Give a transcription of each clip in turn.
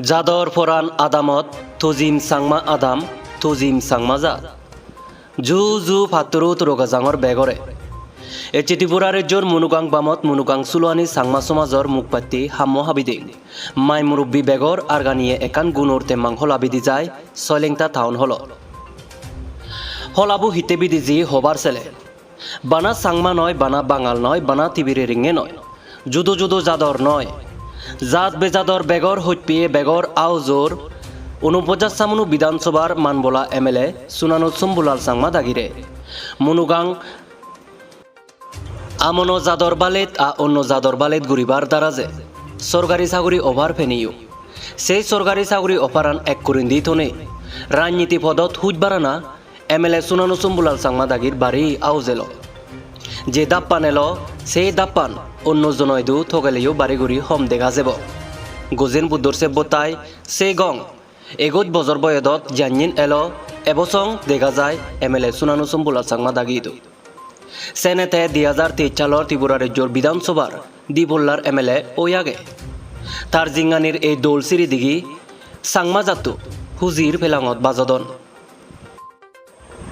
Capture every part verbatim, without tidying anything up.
Jador poran adamot, tujim Changma adam, tujim Changma jat. Ju ju patturu turu gajangor begore. Ecche Tripura rejjor Munugang bamot Munugang Suluani Changma somajor mukpatti hammo habideng. Mai murubbi begor arganiye ekkan gunor temmang hola bidi jai Soilengta town hall-ot. Holabo hitte bidiji hobar sele. Bana Changma noi, bana Bangal noi, bana Tibire ringe noi. Judo judo jador noi. Jat bejador begor hojpiye begor aujor. Unopojjaj Samunu Bidhan Sobhar manbola M L A Sunanu Sombulal Changma dagire. Munugang amono jador balet a onno jador balet guribar daraje sorkari saguri offer peniyo. Sei sorkari saguri offeran ekkurindi tone rajniti podot huj barana M L A Sunanu Sombulal Changma dagir bari aujelo. Je dappan elo, sei dappan onno jonoidu togeleyo bari guri hom dega jebo. Gojen Buddhor sebbottai sei gong egoj bojor boyodot janyin elo, ebosong dega jai M L A Sunanu Sombulal Changma dagidu. Senete di hajar teis salor Tripura rejjor Bidhan Sobhar di pollar M L A oi age. Tar jinganir ei dol siri digi Changma jatto hujir pelangot bajodon.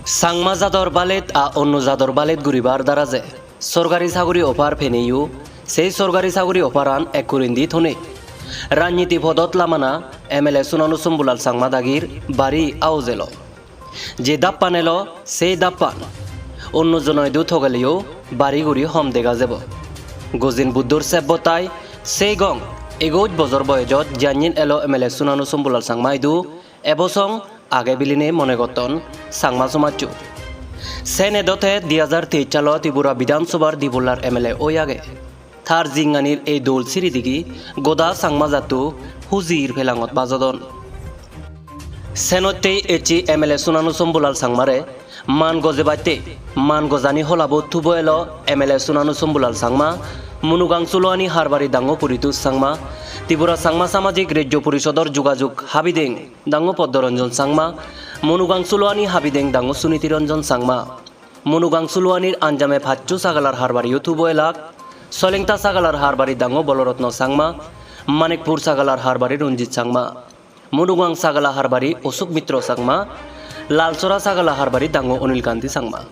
Changma jador balet a onno jador balet guribar daraje sorkari saguri offer peniyo, sei sorkari saguri offeran ekkurindi tone rajniti podot lamana M L A Sunanu Sombulal Changma dagir bari aujelo. Je dappan elo, sei dappan onno jonoidu togeleyo bari guri hom dega jebo. Gojen Buddhor sebbottai sei gong egoj bojor boyojot janyin elo M L A Sunanu Sombulal Changma idu ebosong age biline mone gotton Changma somajcho. Senedote di hajar teis salot Tripura Bidhan Sobhar di pollar M L A oi age. Tar jinganir ei dol siri digi goda Changma jatto hujir pelangot bajodon. Senottei ecche M L A Sunanu Sombulal Changmare man gojebatte man gojani holabo tubo elo M L A Sunanu Sombulal Changma, Munugang Suluani Harbari dango Puritus Changma, Tripura Changma Samajik Rejjo Porisodor jugajug habideng dango Poddoranjan Changma, Munugang Suluani habideng dango Suniti Ranjan Changma. Munugang Suluanir anjame paccho sagalar harbariyo tubo elak, Soilengta sagalar harbari dango Bolorotno Changma, Manikpur sagalar harbari Ranjit Changma, Munugang sagala harbari Osuk Mitro Changma, Lalsora sagala harbari dango Onil Kanti Changma.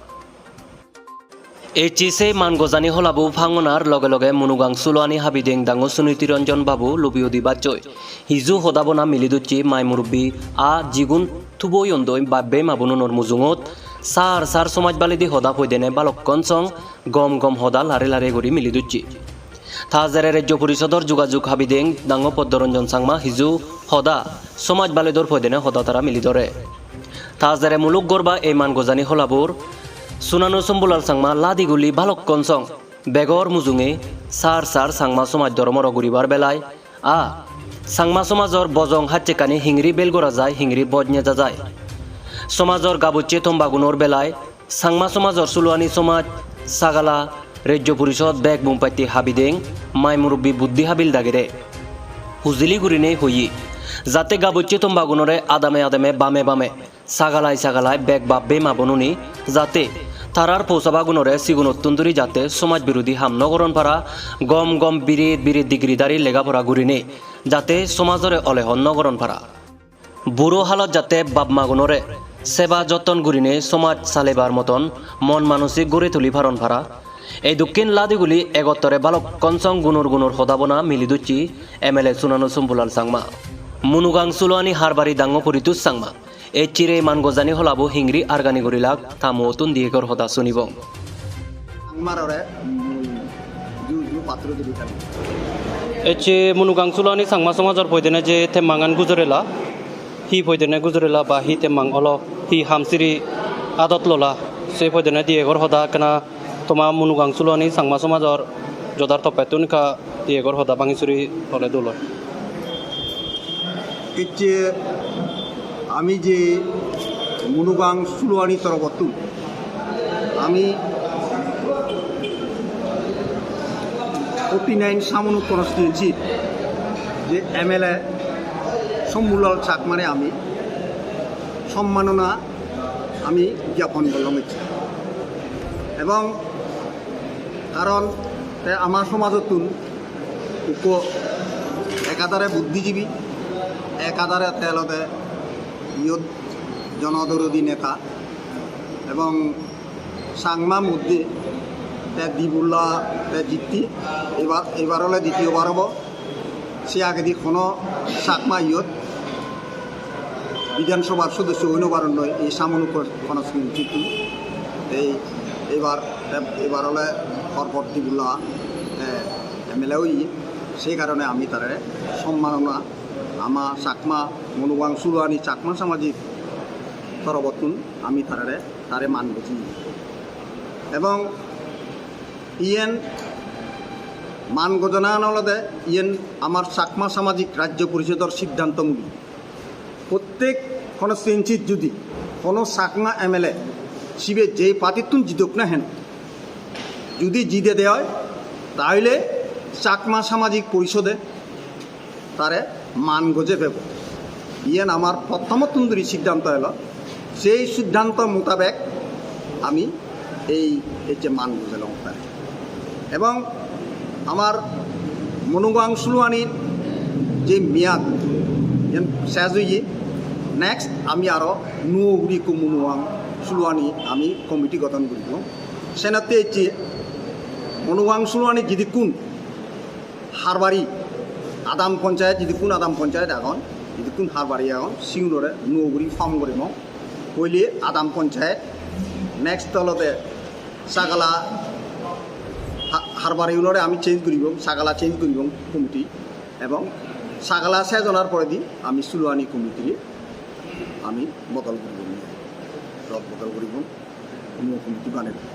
Ecche sei man gojani holabo pangonar loge loge Munugang Suluani habideng dango Suniti Ranjan babu lubi udi bachchoi. Hiju hoda bona mili docche mai murubbi a jigun tubo oyondoi bap bei ma bonunor mujungot sar sar somaj baledi hoda hoidene balokkon song gom gom hoda lare lare guri mili docche. Ta jere Rejjo Porisodor jugajug habideng dango Poddoranjan Changma hiju hoda somaj baledor hoidene hoda tara mili dore. Ta jere muluk gorba ei man gojani holabor Sunanu Sombulal Changma ladi guli balokkon song begor mujunge sar sar Changma somaj doromoro guribar belai a Changma somajor bojong hacchekkani hingiri bel gora jai, hingiri boj neja jai. Somajor gabucche tombagunor belai Changma somajor Suluani somaj, sagala, Rejjo Porisod bek bumpatti habideng mai murubbi Buddhi Habil dagire hujuli gurinei hoye, jate gabucche tombagunore adame adame bame bame sagalai sagalai bek bap bei ma bonuni jate tarar pousabagunore sigunottun duri jate somaj birodhi ham no goron para, gom gom biret biret digiri dari lega pora gurinei jate somajore ole hon no goron para. Buro halot jate bap magunore seba jotton gurinei somaj salebar moton mon manosik guri tuli paron para. Ei dokken ladiguli egottore balokkon song gunor gunor hoda bona mili docche M L A Sunanu Sombulal Changma. Munugang Suluani Harbari dango Puritus Changma. Ei chire man gojani holabo hingri argani gurilak ta muottun di egor hoda sunibong. Changmarore, mm, ju, ju patturu duri tani. Ecche Munugang Suluani Changma somajor poidene je temmangan gujorela, hi poidene gujorela ba hi temmang olo, hi hamsiri adot lola, se poidene di egor hoda ekkena toma Munugang Suluani Changma somajor jodar toppettun ekka di egor hoda bangi suri tole duloi. Ecche ami je Munugang Suluani torobottun ami forty nine Samunu constituency je M L A Sombulal Chakmare ami sommanona ami gyapon gollong ecche. Ebong karon te ama somajottun ukko ekadare buddhijibi, Ekadare te olode iyot jonodorodi neta ebong Changma moddhe te dibulla te jitti, ebar, ebar ole ditiyo bar obo. Se agedi hono Chakma iyot Bidhan Sabhar sodosso oi no paronnoi ei Samunukor constituency-tun. Ei ebar, ebar ole porpor dibulla, eh, M L A oye. Sei karone ami tarare sommanona, ama Chakma Monugang Suluani Chakma samajik torobottun ami tarare, tare man goji. Ebong iyen man gojonan olode iyen amar Chakma Samajik Rajyo Porishodor siddhanto mubi. Prottek constituency-t judi hono Chakma M L A sibe jei party-ttun jidok na heno, judi jide de oi, tahole Chakma Samajik Porishode tare man goje pebo. Iyen amar prothomottun dhuri siddhanto elo. Sei siddhanto mutabek ami ei, ei je man gojelong tare. Ebong amar Monugang Suluanir je miyad iyen sej oye, next ami aro nuo guri ekko Monugang Suluani ami committee goton guribong. Senotte ecche Monugang Suluani jidikkun Harbari, Adam Ponchayat, jidikkun Adam Ponchayat agon, jidikkun Harbari agon, sigunore nuo guri form guribong. Poile Adam Ponchayat, next olode Sagala, Ha-, Harbari unore ami change guribong, Sagala change guribong committee, ebong Sagala sej onar poredi ami Suluani committee ami bodol guribong, rod bodol guribong, nuo committee banebong.